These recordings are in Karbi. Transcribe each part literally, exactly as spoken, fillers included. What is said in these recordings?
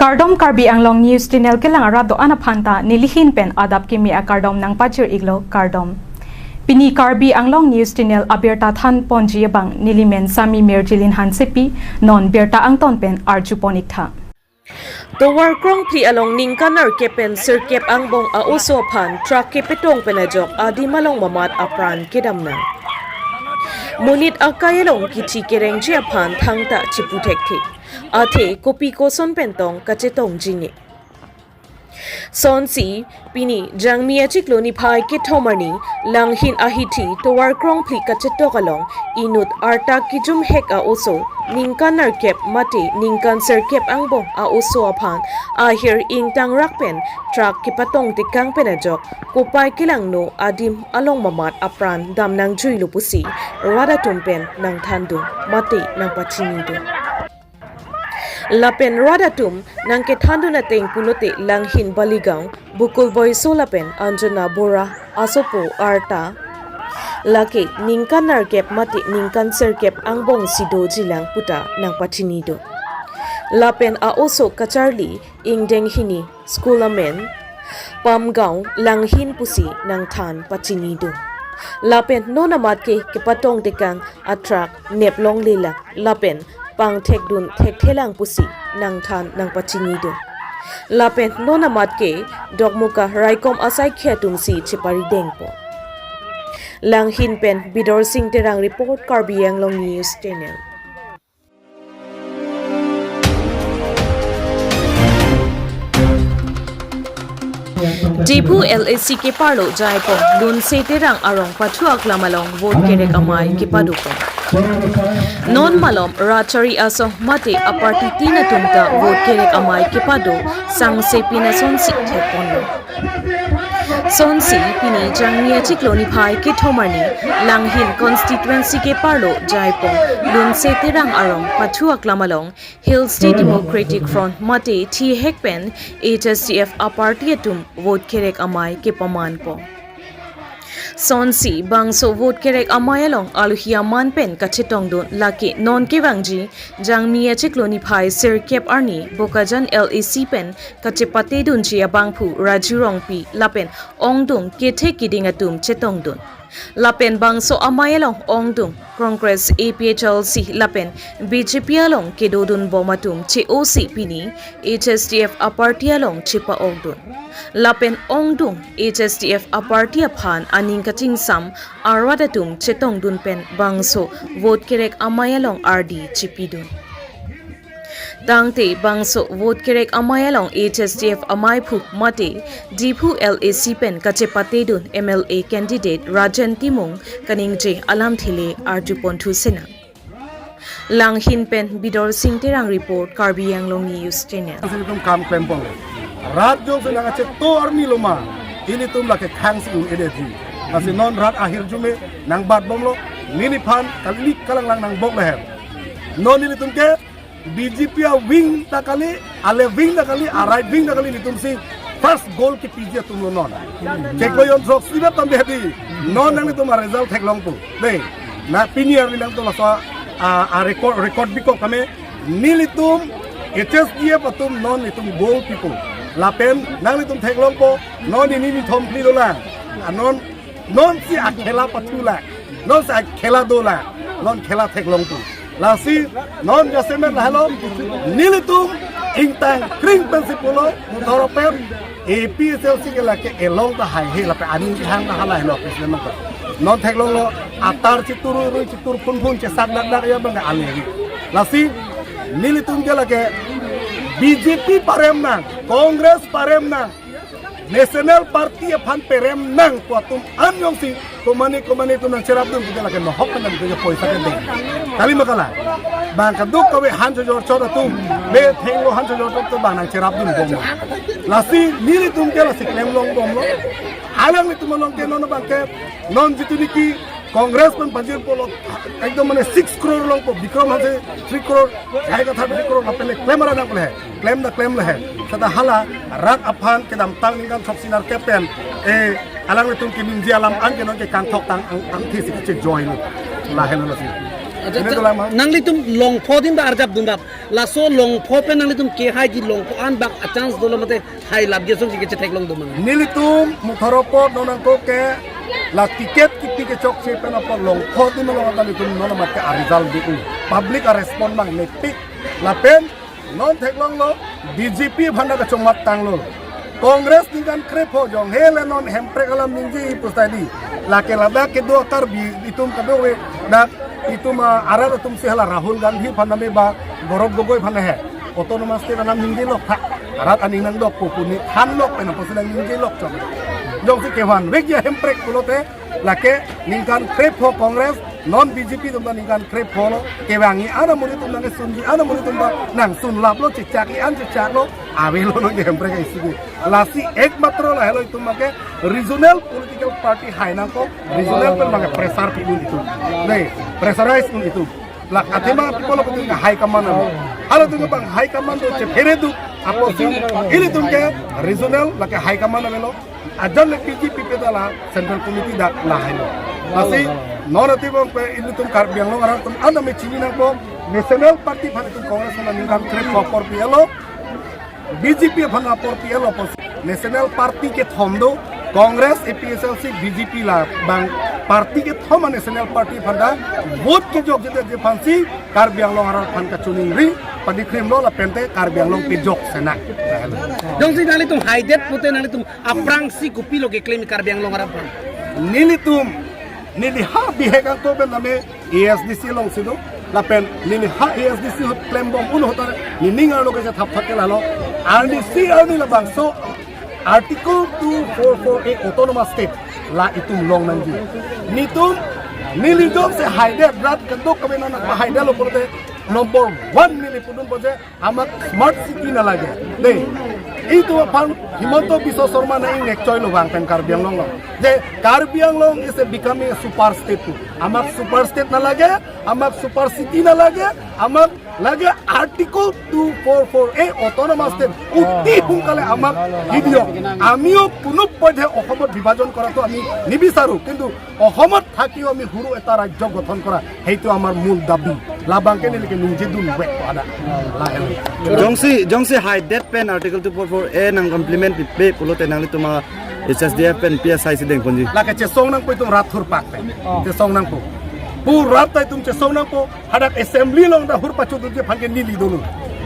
Kardom, Karbi Anglong News Channel kelang arat do-an aphan ta nelihin pen adap kimi akardom nangpachir-iklo, kardom. Pini Karbi Anglong News Channel abirta than ponji abang nelimen Sami Mirjilin Hansepi, non birta angton pen arju pon-iktha. Tovar Krongphli along ningkan nerkep pen sirkep angbong a-oso aphan truck kepetong pen ajok adim along mamat apran kedam nang. Monit akai along kithi kerengji aphan thangta chipu thekthe. Athe kopi koson pen tong kachetongji ne. Sonsi, pini Jangmi achiklo niphai kethom arni, Langhin ahithi Tovar Krongphli kachetok along, inut arta kijum hek a-oso, ningkan nerkep mate ningkan sirkep angbong a-oso aphan ahir ingtangrak pen truck kepatong tekang pen ajok, kopai kelangno adim along mamat apran dam nangjuilo pusi rat atum pen nangthandun mate nangpachinidun. Lapen rat atum nangkethandun ateng pulote Langhin Baligaon, Bukul Boiso lapen Anjana Bora asopo arta lake ningkan nerkep mate ningkan sirkep angbong si dojilang puta nangpachinidun. Lapen a-oso kacharli ingdeng hini school amen Pamgaon Langhin pusi nangthan pachinidun. Lapen non amat ke kepatong tekang a-truck neplonglelang lapen pangthekdun thekthelang pusi nangthan nangpachinidun. Lapen non amat ke Dokmoka raikom asaikhi atumsi cheparidengpo. Langhin pen Bidorsing Terang report, Karbi Anglong News Channel. Diphu L A C keparlo jaipong Lunse Terang arong pathu aklam along vote kerek amei kepadopon. Non malom rat chari asong mate aparty tin atum ta vote kerek amei kepado sangse pin asonsi thekponlo. Sonsi pini Jangmi achiklo niphai kethom arni Langhin constituency keparlo jaipong Lunse Terang arong pathu aklam along Hills State Democratic Front mate thihek pen H S D F aparty atum vote kerek amei kepamanpo. Sonsi bangso vote kerek amei along alohi aman pen kachetongdun lake non kevangji Jangmi achiklo niphai sirkep arni Bokajan L A C pen kachepatedunji abangphu Raju Rongpi lapen ongdung kethe kiding atum chetongdun. Lapen bangso amei along ongdung Congress, A P H L C lapen B J P along kedodunbom atum che-osi pini H S D F aparty along chepa-okdun. Lapen ongdung H S D F aparty aphan aning kachingsam arat atum chetongdun pen bangso vote kerek amei along ardi chipidun. Tangte bangso vote kerek amei along H S D F ameiphu mate Diphu L A C pen kachepatedun M L A candidate Rajen Timung kaningje alamthe le arjuponthu sinang. Langhin pen Bidorsing Terang report, Karbi Anglong News Channel. Ilitum kam klempong. Rat jongsi nangkacheto arni loma, ilitum lake khang si un-edetji. Lasi non rat ahirjume nangbatbomlo, neliphan kali kalanglang nangbok lahen. Non ilitum ke B J P a-wing ta kali, ale wing ta kali, a-right wing ta kali, nelitum si first goal kepiji atumlo non. Cheklo jon throksi ba tam dehdi. Non nanglitum a-result theklongpo. Dei, na pini arni nangtum laso a, a-record, record bikok kami, nelitum H S D F atum non nelitum goal pipo. Lapen nanglitum theklongpo, non nini nithom phli dolang. A non, non si akhela pathulang. Non si akhela dolang. Non khela theklongpo. Lasi non jasemet lahelo, nelitum ingtang kring pensi pulo, muthor pen, A P H L C ke lake elong ta haihe lapen aning kehang ta hala helo president nangko. Non theklonglo, atar chitur rui chitur phunphun chesak dakdak ya bang ale. Lasi nelitum ke lake B J P parem nang, Congress parem nang, National Party aphan perem nang pu atum an jongsi komane komane atum nangcherapdun pu ke lake nohok pen nang ke poisa ke dei. Kali ma kalang. Bang kaduk kave han chojor chot atum, be thenglo han chojor chot atum bang nangcherapdunbom. Lasi nelitum ke lasi klemlongbomlo. Alanglitum along ke non bang ke non jitu niki Congress pen panjir pulo, ekdom mane six crore longpo, Bikram Hanse three crore, Jai Kathar three crore, lapen le klem ara nang pule, klem ta klem le. Seta hala rat aphan kedamtang ningkan throksi nerkep pen, eh, alanglitum keningje alam an ke non ke kangthok tang ang, angthi si kechejoilo. Lahelo lasi. Acha, ini acha, tulang ma. Nanglitum longpho adim ta arjap dun tap. Laso longpho pen nanglitum kehaiji longpho an bak a-chance dolo mate hai lap gesong si kechetheklong do ma? Nelitum mutharo apot non nangkok ke la ticket kipi kechokche pen apot longpho adim along ta nelitum non amat ke a-result di-u. Public a-response abang mepik. Lapen non theklonglo, B J P aphan ta kachongmat tanglo. Congress ningkan krepho jong hele non hemprek alam ningje pu stadi. Lake ladak kedo Karbi itum kadokave dak itum, ah, arat atum si hala Rahul Gandhi aphan name ba Gaurav Gogoi aphan he. Autonomous state anam ningje lok tha. Arat aning nangdok pu pu ne thanlok pen apotsi nangningje lok chok. Jongsi kevan vekji hemprek pulote lake ningkan krepho Congress, non B J P atum ta ningkan krepho lo, kevangji an amonit atum nangsunji an amonit atum ta nangsun laplo, chechakji an chechaklo, avelo non ke hemprek isi ke. Lasi ekmatro lahelo itum abang ke regional political party hai nangkok, regional pen abang ke pressure pi un itum. Dei, pressurize un itum. La athema people of the high command alo. Halatum abang high command do chephere do apotsi ilitum ke regional lake high command avelo. Ajan le P G P P ta la Central Committee dak lahailo. Lasi non atibong pe ilitum Karbi Anglong arat atum an name chini nangkok, National Party aphan itum Congress aphan ningkan krepho apor pi-elo, B J P aphan apor pi-elo apotsi National Party kethom do, Congress, A P H L C, B J P labang party kethom a-National Party aphan ta vote kejokje aphansi Karbi Anglong arat aphan kachiningri, padikrimlo lapente Karbi Anglong pejok senang. Jongsi nanglitum haidet pute nanglitum aphrangsi kopilo ke claim Karbi Anglong arat aphan? Nelitum, neli ha bihek angko pen name A S D C alongsi do. Lapen neli ha A S D C ahut klembom un ahut ta nening arlo kechethap thak ke lalo. Arnisi arni labangso Article two four four A Autonomous State la itum long nangji. Netum neli jongsi haidet rat keduk kami nonpak haidetlo pulote number one neli pudun po je amat smart city nalage. Dei, itum aphan Himanta Biswa Sarma nang-ingnek choilo bang pen Karbi Anglong lo. Je Karbi Anglong is a becoming a super state pu. Amat super state nalage, amat super city nalage, amat lage Article two four four A Autonomous State অতি সোনকালে আমাক দি দিয়ক। আমিও কোনো পধ্যে অসমত বিভাজন কৰাটো আমি নিবিচাৰো, কিন্তু অসমত থাকিও আমি সৰু এটা ৰাজ্য গঠন কৰা, সেইটো আমাৰ মূল দাবী। Labang ke neli ke ningjedun vek pada. Lahelo. Jongsi, jongsi haidet pen Article two four four A nang implement pipe pulote nanglitum a H S D F pen P S I si dengponji. Lake chesong nangpo itum rat thurpak pen. Chesong nangpo. Pu rat ta itum chesong nangpo. Hadak assembly along ta hur pachudunji aphan ke neli dolo.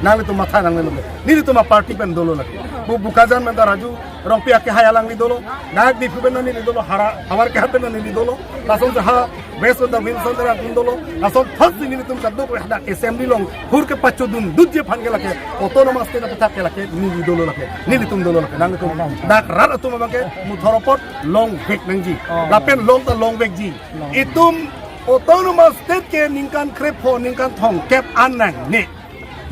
Nanglitum matha nangnelo. Nelitum a party pen dolo lake. Bu Bokajan pen ta Raju Rongpi akehai alangli dolo. Dak Diphu pen neli dolo. Hara, Howraghat pen neli dolo. Lason ha West pen ta Wilson Teron dolo. Lason thotsi nelitum kaduk hadak assembly along hur kepachudundunji aphan ke lake Autonomous State aputhak ke lake neli dolo lake. Nelitum dolo lake. Nanglitum dak rat atum abang ke mutharo apot longvek nangji. Lapen long ta longvekji. Itum Autonomous State ke ningkan krepho, ningkan thomkep an nangne.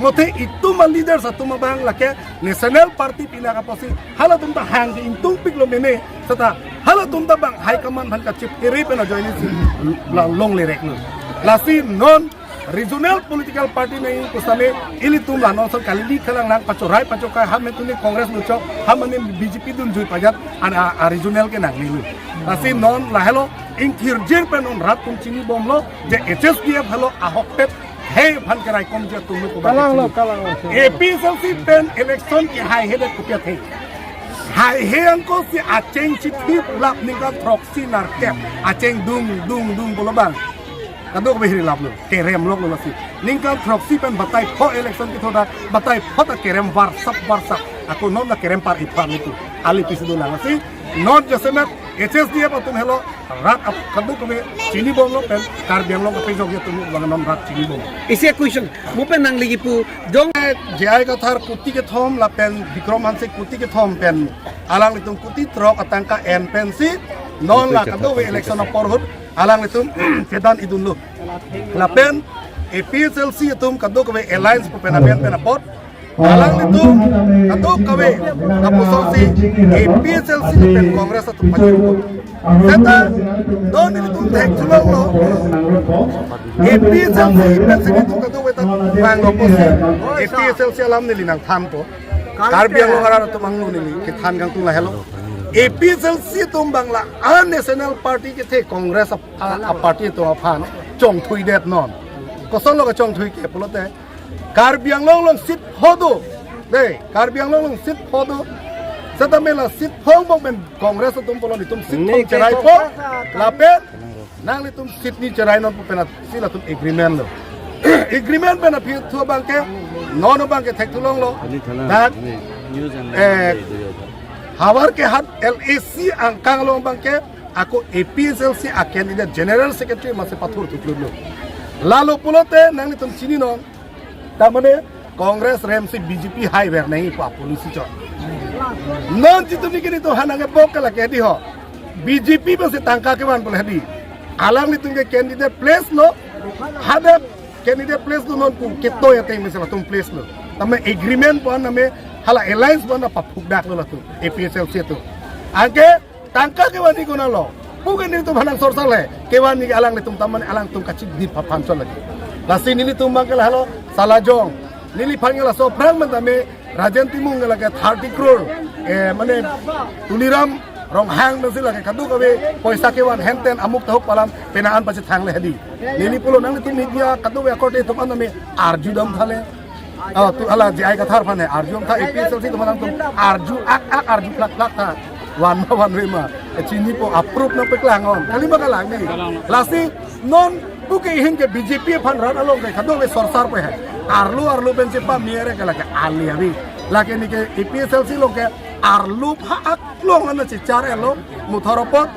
Mothe itum a leaders atum abang lake National Party pinaka apotsi halatum ta hang ke ingtungpiklo mene, seta halatum ta bang high command aphan kachephere pen ajoine si la longle reklo. Lasi non regional political party nangji pusitame ilitum la non ason kali khalang nang pachorai pachokai, ha mane tuni Congress muchot, ha mane B J P dunjui pajat an a, a regional ke nangnelo. Lasi non lahelo ingthirjir pen non rat atum chinibomlo je H S D F helo ahokpet hei aphan keraikomji atum lo. Kalanglo, kalanglo. A P H L C pen election kehaihedet kopi athe. Haihe angko si acheng chithi lap ningkan throksi nerkep. Acheng dung, dung, dung pulo bang. Kadokave hiri laplo. Kerem loklo lasi. Ningkan throksi pen batai pho election ketho dak, batai pho ta kerem varsap, varsap. Ako non ta kerem par ipar nitu. Ali pisi dolang lasi. Non jasemet H S D F atum helo rat ap kadokave chinibomlo pen Karbi Anglong kepejokji atum bang non rat chinibom. Isi a question, mo pen nangli kipu jong. J I Kathar kuti kethom lapen Bikram Hanse kuti kethom pen alanglitum kuti throk atangka en pensi non la kadokave election apor ahut alanglitum chedan idunlo. Lapen A P H L C atum kadokave alliance pu pen amen pen apot alanglitum kadokave lapuson si A P H L C pen Congress atum pachun. Seta non nelitum thek chuloklo. A P H L C pensi nelitum kadokave ta vanglo pusi A P H L C alam neli nangthanpo. Karbi Anglong arat atum angno neli kethan kangtung lahelo. A P H L C atum bang la a national party kethe Congress a, a, a party atum aphan chongthuidet non. Kosonlo kachongthui ke pulote, Karbi Anglong along seat pho do. Dei, Karbi Anglong along seat pho do. Setame la seat pho angbong pen Congress atum pulo nelitum seat Ne pho ke cherai pho. Lapen nanglitum seat ni cherai non pu pen si latum agreement lo. Agreement pen aphi thu abangke, non abangke thek thulonglo. Dak, eh, Howraghat L A C angkang along abangke, ako A P H L C a candidate general secretary masi pathur thuklutlo. Lalo pulote nanglitum chininon, tamane Congress remsi B J P haiver nangji pu policy chot. Non jitu niki nelitum hanang ke bok kala ke di ho. B J P masi tangka kevan pule di. Alanglitum ke candidate place lo. Hadak candidate place lo non pu ketoi ateng masi latum place lo. Tame agreement pon name hala alliance pon na paphukdak lo latum A P H L C atum. Anke tangka kevan ni konatlo. Pu ke nelitum hanang sorsar le. Kevan ni alanglitum tamane alangtum kachidip aphan chot lagi. Lasi nelitum abangke lahelo salajong. Neliphan ke laso aphrang man tame Rajen Timung ke lake thirty crore. Eh, mane Tuliram Ronghang pensi lake kadokave poisa kevan henten amuk tahuk pu alam penang an pachethang le hedi. Neli pulo nanglitum media kadokave akorte atum an tame arjudam thale. Oh, tu hala J I Kathar aphan he, arjudam tha A P H L C atum nangtum arju ak ak arju plak plak tha. Van ma vanve ma. Eh, chinipo approve nangpeklang non. Kali ma kalang ni. Lasi non pu ke ihin ke B J P aphan rat along ke kadokave sorsar pu he. Arlo arlo pensi pamere ke lake ali avi. Lake neke A P H L C along ke arlo pha ak long ana chichar elo muthor apot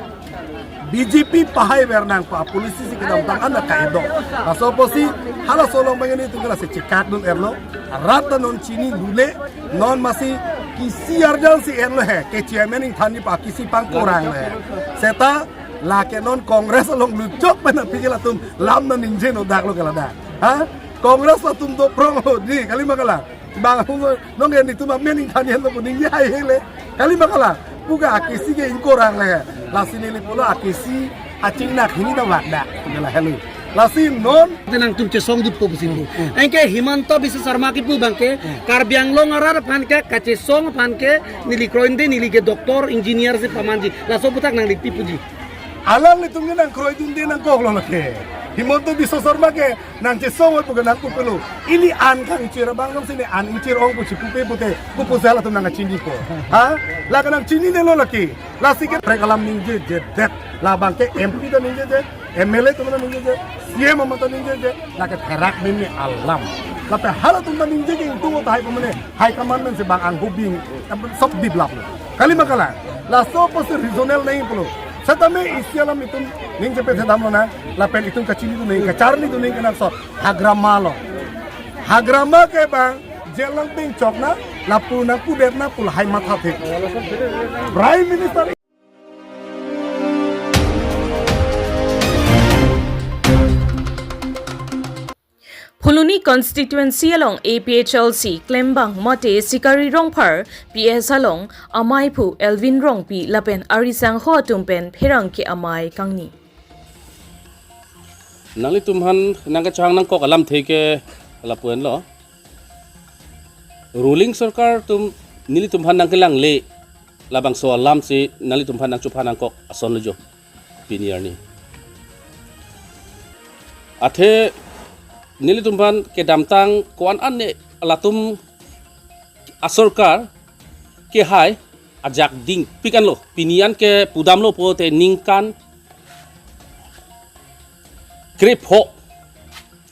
B J P pahaiver nang pu policy si kedamtang ana ka-edo. Laso apotsi halaso along abang nelitum ke lasi chekak dun erlo. Rat ta non chini lule non masi kisi arjan si erlo he. Ke chairman ingthan ni pa kisi pangkorang le. Seta lake non Congress along luchok pen aphi ke latum lam na ningje no dak lo ke ladak. Ha? Congress latum do prong ho di kali ma kalang. Bang hung nong ke nelitum amen ingthan henlo pu ningje hai hele. Kali ma kalang. Pu ke akisi ke ingkorang le. Lasi neli pulo akisi achingnak hini ta vak dak. Pu ke la helo. Lasi non Ate nangtum chesong dut po pusi pu. Hmm. Anke Himanta Biswa Sarma kipu abangke Hmm. Karbi Anglong arat aphan ke kachesong aphan ke neli kroidunde, neli ke doctor engineer si pamanji. Laso aputhak nangli pi puji. Alanglitum ke nangkroidunde nangkoklo lake. Himanta Biswa Sarma ke nangchesong oi pu ke nangpu pulo. Ili an kangchir abang nangsi ne an ingchir ong pu si pupe pute. Pu pusi halatum nangkachinipo. Ha? Lake nangchininelo lake. Lasi ke prek alam ningjejedet. Labangke M P ta ningjeje, M L A atum ta ningjeje, C M amat ta ningjeje, lake therak meme alam. Lapen halatum ta ningjeje ingtung tahai pemene, high command pensi bang angho bing, sob develop lo. Kali ma kalang, laso apotsi regional nangji pulo. Setame isi alam itum ningjeje pe thedam lonang, lapen itum kachinidun nangji, kacharlidun nangji kenangsot, hagrama lo. Hagrama ke bang, jail along pingchok na, lapu nangpudet na pu lahai mathathe. Prime Minister Phuloni constituency along A P H L C klembang mate Sikari Rongphar P S along amei aphu Elvin Rongpi lapen arisangho atum pen pherangke amei kangni. Nanglitum aphan nangkachehang nangkok alamthe ke lapu-an lo. Ruling sorkar atum nelitum aphan nangkelangle labangso alam si nanglitum aphan nangchupha nangkok ason lo jo pini arni. Athe nelitum aphan kedamtang ko-an an ne latum asorkar kehai ajak dingpik anlo, pini an ke pudamlo pote ningkan krepho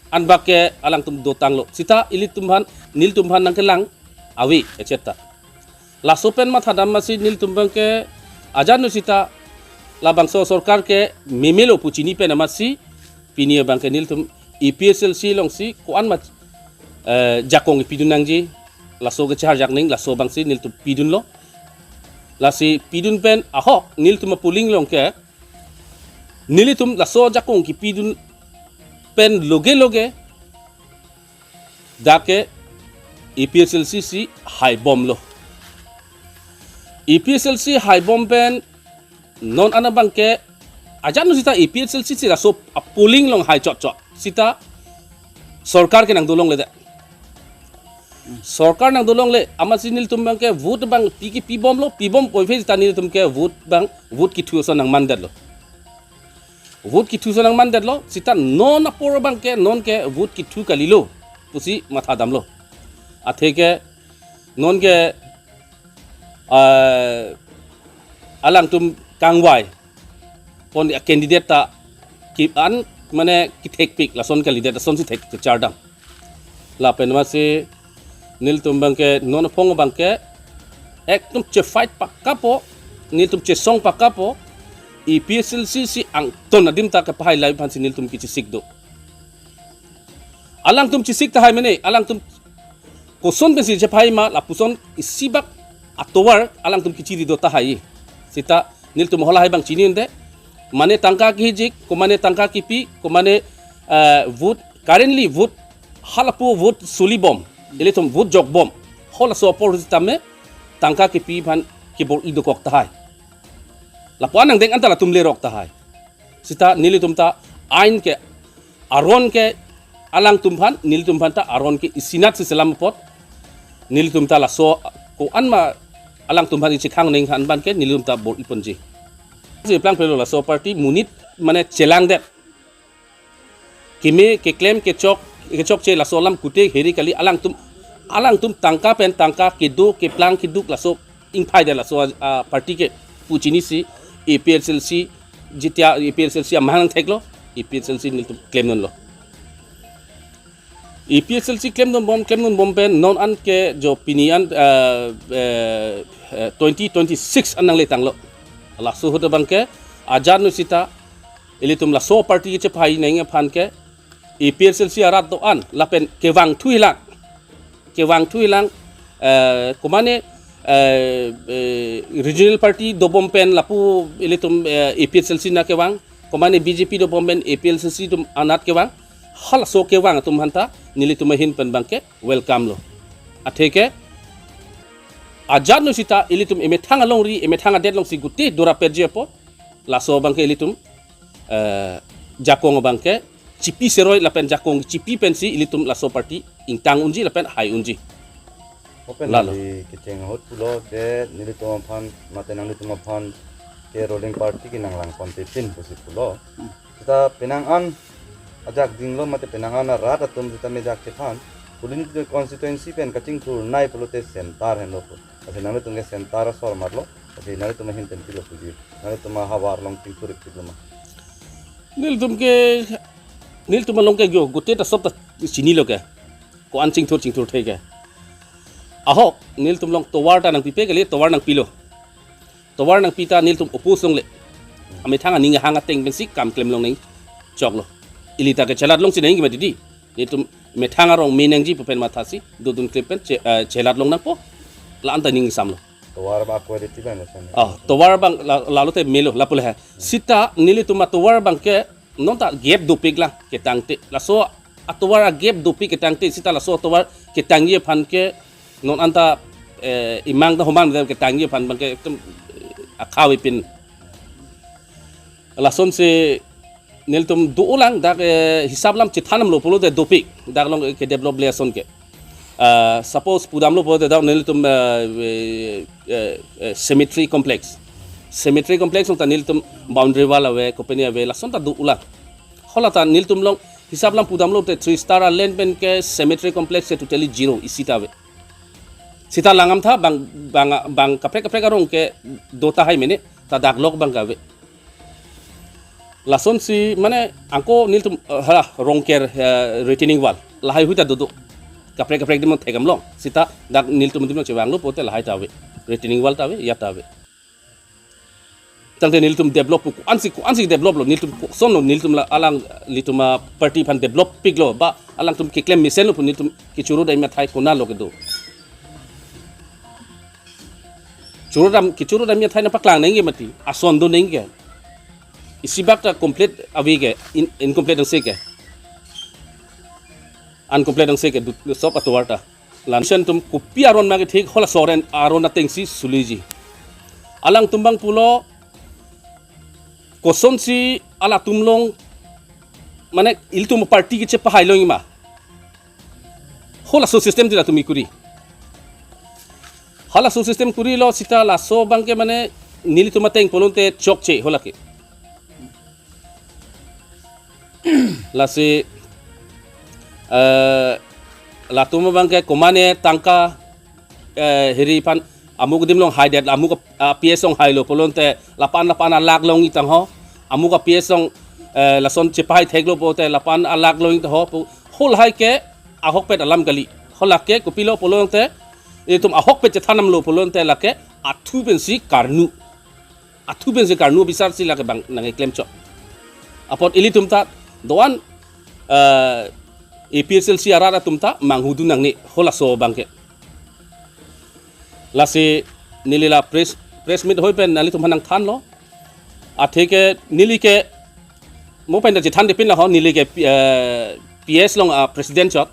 anbak ke alangtum dotanglo. Seta ilitum aphan, nelitum aphan nangkelang ave, et cetera. Laso pen mathadam masi nelitum abangke ajan no seta labangso sorkar ke memelo pu chini pen masi pini abangke nelitum A P H L C alongsi ko-an ma, eh, jakong pidun nangji, laso kechehar jakning, laso abangsi nelitum pidunlo. Lasi pidun pen ahok nelitum apuling along ke nelitum laso jakong kipidun pen loge loge dak ke A P H L C si haibomlo. A P H L C haibom pen non an abangke ajan no seta A P H L C si laso apuling along hai chotchot. Seta sorkar ke nangdolongledet. Sorkar nangdolongle, amatsi nelitum abangke vote abang pi kipibomlo, pibom puvoiphit seta nelitum ke vote abang, vote kithu ason nangmandetlo. Vote kithu sonang mandetlo, sita non apor abangke, nonke vote kithu kalilo pusi matha damlo. Atheke nonke, ah, alangtum kangvai pon a candidate ta ki an mane kithekpik, lason candidate lasonsi thek kechardam. Lapen masi nelitum abangke non aphong abangke ekdom che fight pakkapo, nelitum chesong pakkapo, APHLC si angton adim ta kepahai lai aphansi nelitum kechesik do. Alangtum chesik tahai mene, alangtum koson pensi chepahai ma lapuson isibak atovar alangtum kechiri do tahai. Sita nelitum halahai abang chini unde. Mane tangka kihijik, komane tangka kipi, komane, eh, vote, currently vote, halapu vote sulibom, ilitum vote jokbom. Halaso apor sitame tangka kipi aphan kebor-i dokok tahai. Lapu-an angdeng anta latum lerok tahai. Sita nelitum ta ain ke aron ke alangtum aphan, nelitum aphan ta aron ke isinat si selam apot. Nelitum ta laso ko-an ma alangtum aphan ichekhang neng han abangke nelitum ta bor-i ponji. Si plang pelo laso party monit mane chelangdet. Keme keklem kechok kechokche laso alam kute heri kali alangtum, alangtum tangka pen tangka kedo keplang keduk laso ingphai de laso, ah, party ke pu chinisi APHLC, jitia APHLC amahang theklo, APHLC nelitum klemdunlo. APHLC klemdunbom, klemdunbom pen non an ke jo pini an, ah, eh, eh, twenty twenty-six an nangle tanglo. Laso ahut abangke ajat nu sita ilitum laso party kechepahai neng aphan ke APHLC arat do-an lapen kevang thuilang, kevang thuilang, eh, komane, eh, eh, regional party dobom pen lapu ilitum, eh, APHLC na kevang, komane BJP dobom pen APHLC atum anat kevang. Halaso kevang atum aphanta nelitum ahin pen abangke welcome lo. Atheke ajat nu sita ilitum emethang alongri, emethang adet alongsi guti dura perji apo, laso abangke ilitum, eh, jakong abangke chipi seroi lapen jakong chipi pensi ilitum laso party ingtang unji lapen hai unji. Open Lalo. Neli kecheng ahut pulo ke nelitum aphan, mate nanglitum aphan ke ruling party ke nanglang ponte pin pusi pulo. Hmm. Sita penang an ajak dinglo mate penang an arat atum sita mejak chethan. Pulin ke constituency pen kachingthur nai pulote center henlo pu. Lasi nanglitum ke center asor marlo. Lasi nanglitum ahin pen pilo puji. Nanglitum ahavar along chingthur ikpiklo ma. Nelitum ke, nelitum along ke jo, gute ta sob ta chinilo ke. Ko-an chingthur chingthur the ke. Ahok, nelitum along tovar ta nangpipe kali, tovar nangpilo. Tovar nangpi ta nelitum oppose longle. Amethang aning ahang ateng pensi kam klem long neng choklo. Ili ta ke chelat longsi neng gima didi. Nelitum methang arong me nangji pu pen mathasi dodun klem pen che-, eh, chelat long nangpo. La-an ta ning samlo. Tovar ba quality ba na sana. Ah, tovar abang la-, lalo te melo, lapu le hai. Sita nelitum atovar abangke non ta gap dopik lang ketangte. Laso atovar a gap dopik ketangte, sita laso atovar ketangji aphan ke non anta, eh, imang ta homang ta ketangji aphan abangke ekdom, eh, akhawi pin. Lasonsi nelitum do-olang dak, eh, hisap alam chethanlo pulote dopik dak along ke develop le ason ke. Ah, suppose pudamlo pulote dak nelitum, eh, eh, eh, eh, cemetery complex. Cemetery complex along ta nelitum boundary wall ave, kopine ave, lason ta do-olang. Hala ta nelitum along hisap alam pudamlo te three star a land pen ke cemetery complex ke totally zero isi ta ave. Sita langdam tha bang, bang, bang kaprek kaprek arong ke do tahai mene ta dak lok abang ke ave. Lasonsi mane angko nelitum, eh, ha, Rongker, eh, retaining wall. Lahai ahut ta dodo. Kaprek kaprek adim thekdam long. Sita dak nelitum adim chevanglo pulote lahai ta ave. Retaining wall ta ave, ya ta ave. Tangte nelitum develop pu ko-ansi, ko-ansi develop lo, nelitum kosonlo, nelitum la alang, nelitum aparty aphan develop piklo, ba alangtum keklem mesenlo pu nelitum kechoro dam athai konatlo kedo. Choro dam, kechoro dam athai nangpaklang nangji mati, ason do nangji. Isibak ta complete ave ke, in-, incomplete angse ke. Incomplete angse ke, du-, sob atovar ta. Lason atum kopi aron ma kethik hala soren aron atengsi suliji. Alangtum abang pulo kosonsi halatum along mane ilitum aparty kechepahai longjima. Halaso system ti latum ikuri. Halaso system kurilo sita laso abangke mane nelitum ateng pulote chokche hala ke. Lasi, eh, latum abang ke komane tangka, eh, hiri aphan amuk adim along haidet, amuk, ah, P S along hailo pulote lapu-an lapu-an alak longji tangho, amuk a P S along, eh, lason chepahai theklo pulote lapu-an alak longji tangho pu, halahai ke ahokpet alam kali. Halake kopilo pulote, itum ahokpet chethan damlo pulote lake athu pensi karnu. Athu pensi karnu bisar si lake abang nangkeklem chot. Apot ilitum ta do-an, eh, A P H L C arat atum ta manghudun nangne halaso abang ke. Lasi neli la press, press meet hoi pen nanglitum aphan nangthanlo. Athe ke neli ke mo pen ta chethan depin la ho, neli ke, eh, P S along, ah, president chot.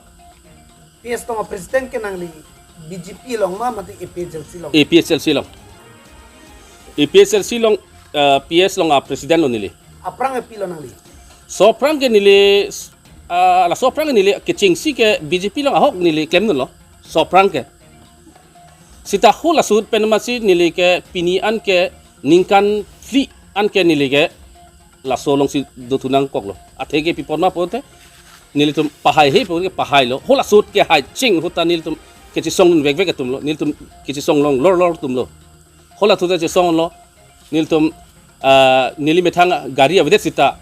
P S along a-president ke nangli, B J P along ma mate A P H L C along? A P H L C along. A P H L C along, eh, P S along a-president lo neli. Aphrang ke pilo nangli? Laso aphrang ke neli, ah, laso aphrang ke neli kechengsi ke B J P along ahok neli klemdunlo. Laso aphrang ke. Seta halaso ahut pen masi neli ke pini an ke ningkan phli an ke neli ke laso alongsi dothu nangkoklo. Athe ke pi apot ma pulote nelitum pahai he pulote pahailo. Halaso ahut ke hai cheng ahut ta nelitum kechesongdun vekvek atumlo. Nelitum kechesong long lor lor atumlo. Halaso ahut ta chesonglo. Nelitum, ah, neli methang gari avedet seta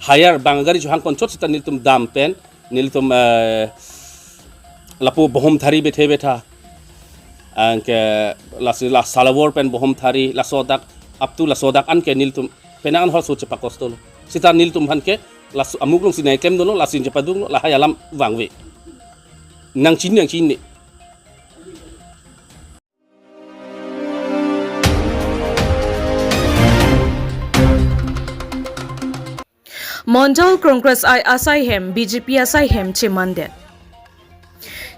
hire abang gari chohang konchot seta nelitum dam pen nelitum, eh, lapu Bohomthari bethe betha. Anke lasi la Salawar pen Bohomthari, laso adak, up to laso adak anke nelitum penang an halaso ahut chepakostolo. Seta nelitum aphan ke laso amuk alongsi nangklemdunlo, lasi chepadunlo, lahai alam vangve. Nangchinine, nangchinine. Mondol Congress I asaihem B J P asaihem chemandet.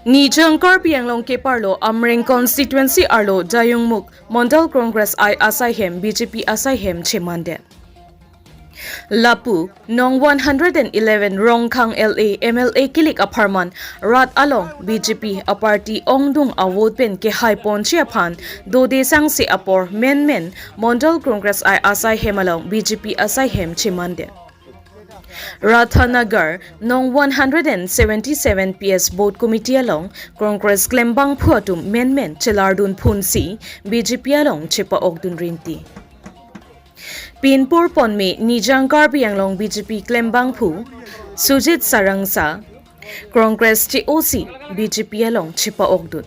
Nijang Karbi Anglong keparlo Amreng constituency arlo Jayungmukh Mondol Congress I asaihem B J P asaihem chemandet. Lapu, nong one hundred and eleven Rongkhang L A M L A kilik apharman rat along B J P a-party ongdung a-vote pen kehai ponji aphan dode sangse apor menmen Mondol Congress I asaihem along B J P asaihem chemandet. Rathanagar, nong one hundred and seventy-seven P S Booth Committee along Congress klembangphu atum menmen chelardun phunsi B J P along chepa-okdun rinti. Pinpur ponme Nijang Karbi Anglong B J P klembangphu Sujit Sarangsa, Congress che-osi B J P along chepa-okdun.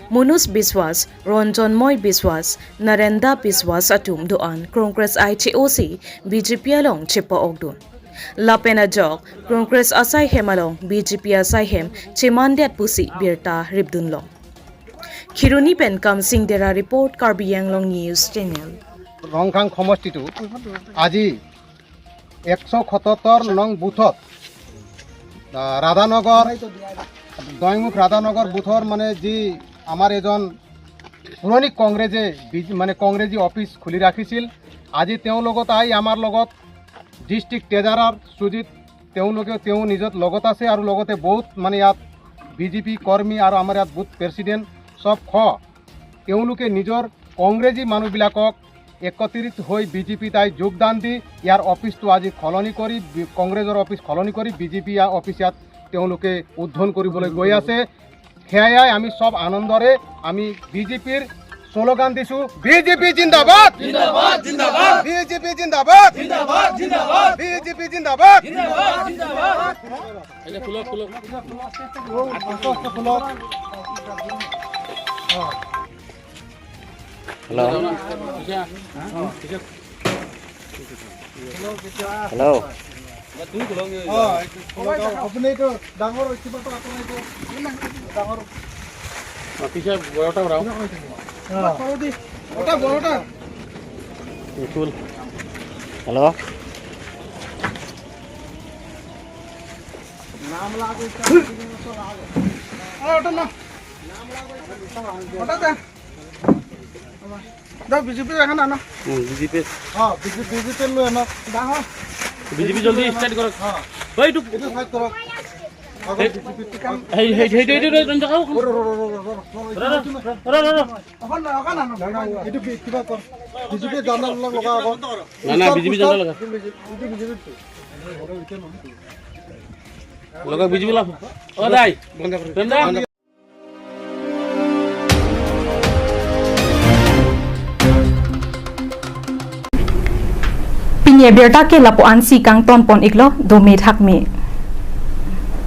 Manoj Biswas, Ranjan Moy Biswas, Narendra Biswas atum do-an Congress I che-osi B J P along chepa-okdun. Lapen ajok Congress asaihem along B J P asaihem chemandet pusi birta ripdunlong. Kheroni pen Kamsing Dera report, Karbi Anglong News Channel. Rongkhang সমষ্টিটো আজি একশ সাতাসত্তৰ নং বুথত, আহ, ৰাধানগৰ, জয়মুখ ৰাধানগৰ বুথৰ মানে যি আমাৰ এজন পুৰণি কংগ্ৰেছে বিজ-, মানে কংগ্ৰেছী অফিচ খুলি ৰাখিছিল। আজি তেওঁৰ লগত আহি আমাৰ লগত ডিষ্ট্ৰিক্ট ট্ৰেজাৰাৰ সুজিত, তেওঁলোকে, তেওঁ নিজৰ লগত আছে আৰু লগতে বহুত মানে ইয়াত বি জে পি কৰ্মী আৰু আমাৰ ইয়াত বুথ প্ৰেচিডেণ্ট চব খ, তেওঁলোকে নিজৰ কংগ্ৰেছী মানুহবিলাকক একত্ৰিত হৈ বি জে পিত আহি যোগদান দি ইয়াৰ অফিচটো আজি সলনি কৰি বি-, কংগ্ৰেছৰ অফিচ সলনি কৰি বি জে পি অফিচ ইয়াত তেওঁলোকে উদ্বোধন কৰিবলৈ গৈ আছে। সেয়াই আমি সব আনন্দৰে আমি বি জে পিৰ শ্লোগান দিছো, বি জে পি জিন্দাবাদ, জিন্দাবাদ, জিন্দাবাদ। বি জে পি জিন্দাবাদ, জিন্দাবাদ, জিন্দাবাদ। বি জে পি জিন্দাবাদ, জিন্দাবাদ, জিন্দাবাদ। হেল্ল'। হেল্ল'। অ, এইটো খোলক। আপুনি এইটো ডাঙৰ কিবা এটা, আপুনি এইটো ডাঙৰ। অ, পিছে বড়টা ওলাও। অ। এটা বড়টা। হেল্ল'। নাম লাগে। অ, ওটা না। ওটা দে। দে, বি জে পি এখন আনা। উম, বি জে পি। অ, B J P, B J P লৈ আনা। ডাঙৰ। বি জে পি জলদি ষ্টাৰ্ট কৰক। অ। ভাই, এইটো এইটো ফাইট কৰক। আগত এই, বি জে পি। হেই, হেই, হেই, হেই, হেই, হেই, হেই, হেই, ৰ, ৰ, ৰ, ৰ, ৰ, ৰ, ৰ। ৰ, ৰ, ৰ, ৰ, ৰ। অকণ, অকণ আনা। নাই, নাই, এইটো বি-, কিবা কৰ। বি জে পি জাণ্ডা লগা আগত। নাই, নাই, বি জে পি জাণ্ডা লগা। এইটো B J P. Logo bijui lam. Oh, dai. Rendang. Pini abirta ke lapu-ansi kangton pon iklo, dome thakme.